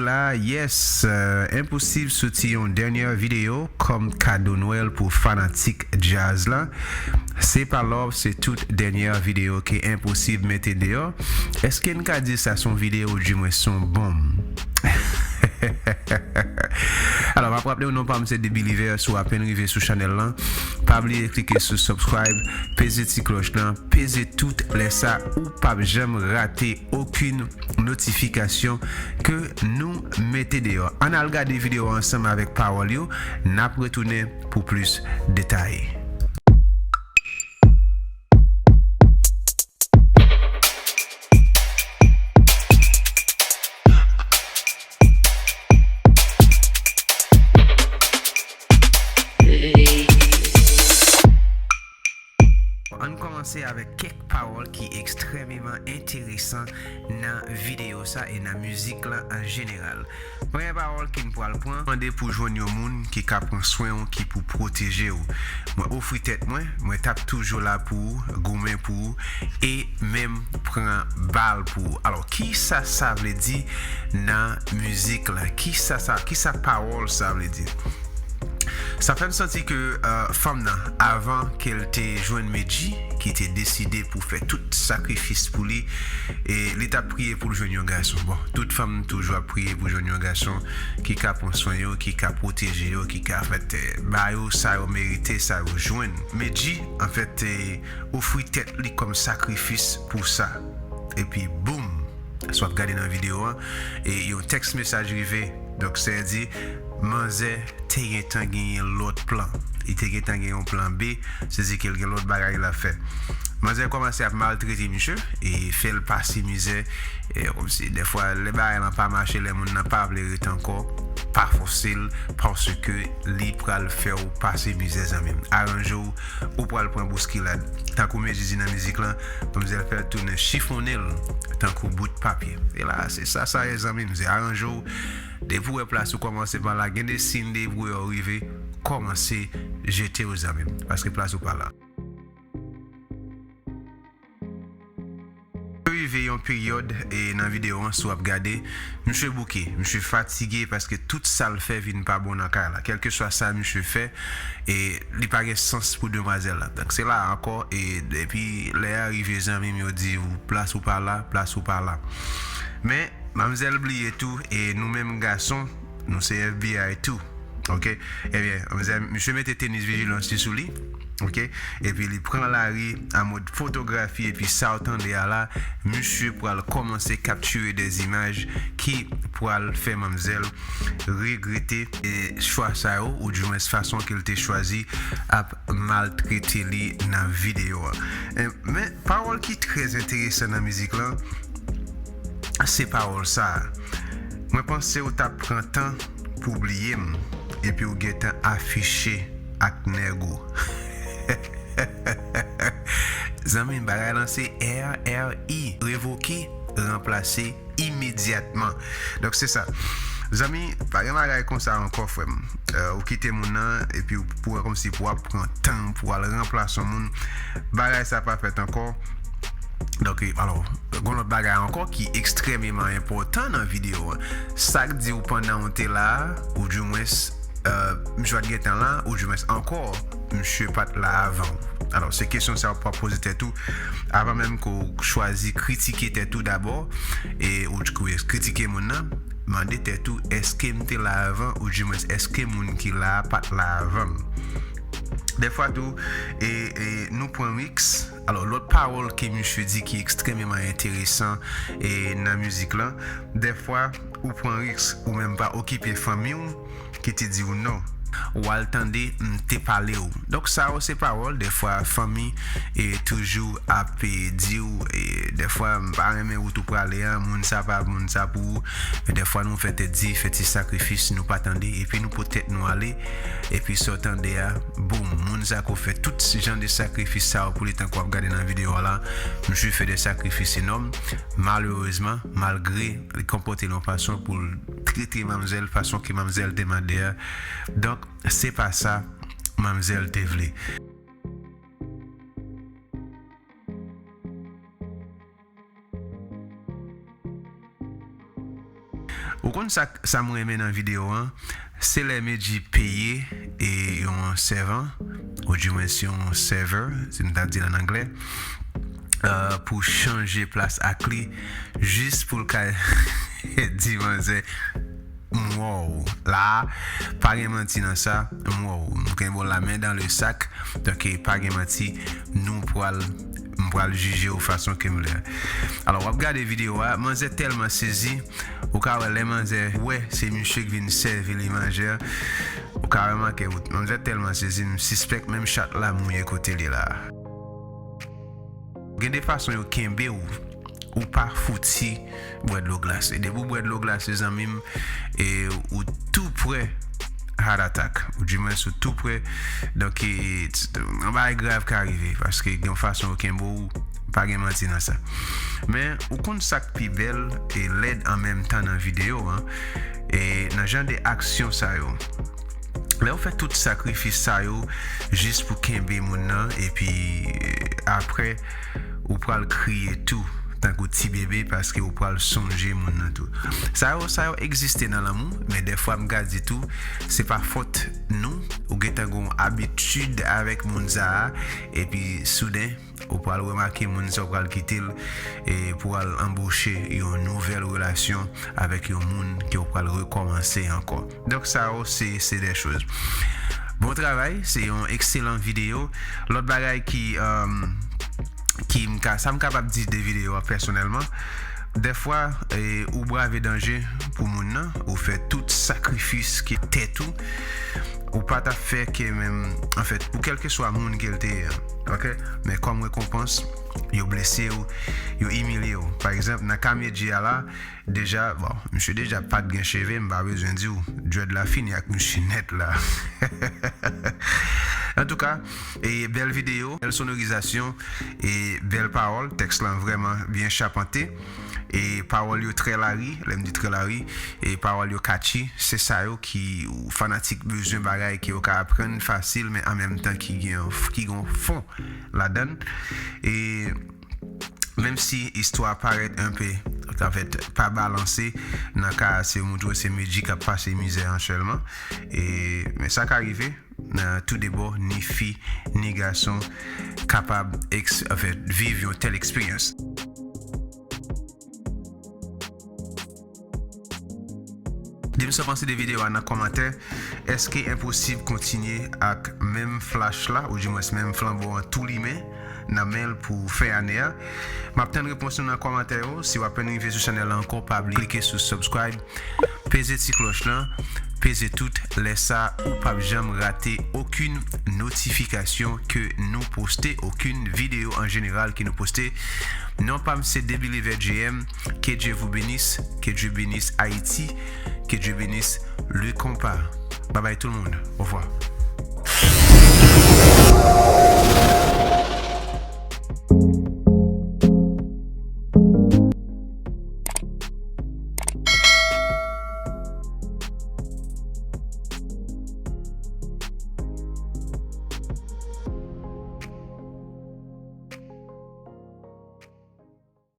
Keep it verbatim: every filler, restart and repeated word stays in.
La, yes, euh, Enposib soti yon dènyè videyo kòm kado Nwèl pou fanatik djaz la. Se pa love, se tout dènyè videyo ke Enposib mete deyò. Èske n ka di sa se yon videyo, oudimwen se yon bonm? Alò, m ap raple w, non pa m se Debi Livè, si w apèn rive sou chanèl lan, pa bliye klike sou subscribe, peze ti klòch lan, peze tout, lè sa ou p ap janm rate okenn notifikasyon ke nou mete deyò. Ann al gade videyo a ansanm avèk pawòl yo, n ap retounen pou plis detay. Ann kòmanse avèk kèk pawòl ki ekstrèmeman enteresan nan videyo sa e nan mizik lan an jeneral. Premye pawòl ke n pral pran, mande pou jwenn yon moun ki ka pran swen w, ki pou pwoteje w. Mwen ofri tèt mwen, mwen t ap toujou la pou ou, goumen pou ou, e menm pran bal pou ou. Alò, kisa sa vle di nan mizik la? Kisa sa, kisa pawòl sa vle di? Sa fè m santi ke, euh, fanm nan, avan ke l te jwenn Medji, ki te deside pou fè tout sakrifis pou li, e li t ap priye pou l jwenn yon gason. Bon, tout fanm toujou ap priye pou jwenn yon gason ki ka pran swen yo, ki ka pwoteje yo, ki ka, anfèt, eh, ba yo sa yo merite, sa yo jwenn. Medji, anfèt, eh, ofri tèt li kòm sakrifis pou sa. Epi, boum! Si w ap gade nan videyo an, e yon tèks mesaj rive. Donk, sa di, manzè te gentan genyen lòt plan. Li te gentan gen yon plan B, se di ke l gen lòt bagay l ap fè. Manzè kòmanse ap maltrete misye, e fè l pase mizè, e kòmsi, dèfwa, lè bagay lan pa mache, lè moun nan pa vle ret ankò, pa fòse l, paske li pral fè w pase mizè, zanmi m. Aranje w, ou pral pran bouskilad. Tankou Medji di nan mizik lan, manzè fè l tounen chifonnen l tankou bout papye. E la, se sa sa ye, zanmi m, se aranje w. Depi w wè plas ou kòmanse pa la, gen de siy depi w wè w rive, kòmanse jete w, zanmi m, paske plas ou pa la. Rive yon peryòd, e nan videyo an, si w ap gade, misye bouke, misye fatige paske tout sa l fè vin pa bon nan kay la. Kèlkeswa sa misye fè, e li pa gen sans pou demwazèl la. Donk, se la ankò, e epi lè a rive, zanmi m, yo di w plas ou pa la, plas ou pa la. Men, manmzèl bliye tou, e nou menm gason, nou se F B I tou. Oke? Ebyen, manmzèl, misye mete tenis vijilans li sou li. Oke? Epi li pran lari an mòd fotografi, epi sa w tande a la, misye pral kòmanse kaptire de zimaj ki pral fè manmzèl regrete, e, chwa sa yo, oudimwens fason ke l te chwazi ap maltrete li nan videyo a. E, men, pawòl ki trè enteresan nan mizik lan, se pawòl sa a. Mwen panse w t ap pran tan pou w bliye m, epi w gentan afiche ak nèg ou. Zanmi m, bagay lan se R R I, revoke, ranplase imedyatman. Donk, se sa. Zanmi, pa gen bagay konsa ankò, frè m. Euh, ou kite moun nan, epi ou, pou wè kòmsi pou w ap pran tan pou w al ranplase yon moun. Bagay sa pa fèt ankò. Donk, e, alò, gon lòt bagay ankò ki ekstrèmeman enpòtan nan videyo a. Sa k di w pandan w te la a, oudimwens, euh, misye pa t gentan la, oudimwens ankò, misye pa t la avan w. Alò, se kesyon sa w ap poze tèt ou, avan menm ke w chwazi kritike tèt ou dabò, e ou, ou kritike moun nan, mande tèt ou, èske m te la avan, oudimwens, èske moun ki la a pa t la avan m? Dèfwa tou, e, e, nou pran risk. Alò, lòt pawòl ke misye di ki ekstrèmeman enteresan, e, nan mizik lan, dèfwa, ou pran risk, ou menm pa okipe fanmi w ki te di w non. W al tande, m te pale w. Donk, sa yo se pawòl, dèfwa, fanmi, e, toujou ap, e, di w, e, dèfwa, m pa renmen wout ou prale a, moun sa pa moun sa pou ou. Men dèfwa, nou fè tèt di, fè ti sakrifis, nou pa tande, epi nou pot tèt nou ale, epi sa w tande a, boum, moun sa ko fè tout jan de sakrifis sa yo pou li, tankou w ap gade nan videyo a la, misye fè de sakrifis enòm, malerezman, malgre li konpòte l yon fason pou l trete manmzèl fason ke manmzèl te mande a. Donk, se pa sa manmzèl te vle. Ou Konn sa, sa m renmen nan videyo an, se lè Medjy peye e yon sèvan, ou di mwen se yon server, si m ta di l an anglè, euh, pou chanje plas ak li, jis pou l ka di manzè, m wè w la, pa gen manti nan sa, m wè w, m gen bon la men dan le sak, donk pa gen manti, nou pral, m pral jije w fason ke m lè. Alò, w ap gade videyo a, manzè tèlman sezi, ou ka wè lè manzè wè se misye ki vin sèvi li manje, ou ka remake, manzè tèlman sezi, m sispèk menm chat la mouye kote li la. Gen de fason yo kenbe w, ou pa fouti bwè dlo glase. Depi w bwè dlo glase, zanmi m, e ou tou prè heart attack, ou di mwen sou tou prè. Donk, e, t- yon bagay grav ka rive, paske gen yon fason yo kenbe w, pa gen manti nan sa. Men, ou konn sa k pi bèl e lèd an menm tan nan videyo an, e nan jan de aksyon sa yo. Lè w fè tout sakrifis sa yo jis pou kenbe moun nan, epi, e, apre, ou pral kriye tou, tankou ti bebe, paske ou pral sonje moun nan tou. Sa yo, sa yo egziste nan lanmou, men dèfwa m ka di tou, se pa fòt nou, ou gentan gen yon abitid avèk moun sa a, epi souden, ou pral remake moun sa, ou pral kite l, e pou al anboche yon nouvèl relasyon avèk yon moun ke ou pral rekòmanse ankò. Donk, sa yo, se, se de choz. Bon travay, se yon ekselan videyo. Lòt bagay ki, um, ki m ka, sa m kapab di de videyo a pèsonèlman, dèfwa, e, ou brave danje pou moun nan, ou fè tout sakrifis ki tèt ou, ou pa t ap fè ke menm, anfèt, pou kèlkeswa moun ke l te ye a, ok? Men kòm rekonpans, yo blese w, yo imilye w. Pa egzanp, nan ka Medjy a la, deja, bon, misye deja pa t gen cheve, m pa bezwen di w, dread la fini ak misye nèt la. Antouka, e bèl videyo, bèl sonorizasyon, e bèl pawòl, tèks lan vrèman byen chapante. E pawòl yo trè lari, lè m di trè lari, e pawòl yo catchy, se sa yo ki, ou fanatik bezwen bagay ke yo ka aprann fasil, men an menm tan ki gen, ki gen yon fon ladan l. E menm si istwa parèt enpe, anfèt, pa balanse, nan ka a, se montre w se Medjy k ap pase mizè an sèlman. E, men sa ka rive, nan tou de bò, ni fi, ni gason, kapab eks-, anfèt, viv yon tèl eksperyans. Di m sa w panse de videyo a nan kòmantè. Èske enposib kontinye ak menm flach la, ou di mwens menm flanbo an tou limen nan men l pou fen ane a? M ap tann repons nou nan kòmantè yo. Si w apenn rive sou chanèl la ankò, pa bliye klike sou subscribe, peze ti klòch lan, peze tout, lè sa ou p ap janm rate okenn notifikasyon ke nou poste, okenn videyo an jeneral ke nou poste. Non pa m se Debeliver J M. Que Dieu vous bénisse, que Dieu bénisse Haïti, que Dieu bénisse le compas. Bye bye tout le monde. Au revoir.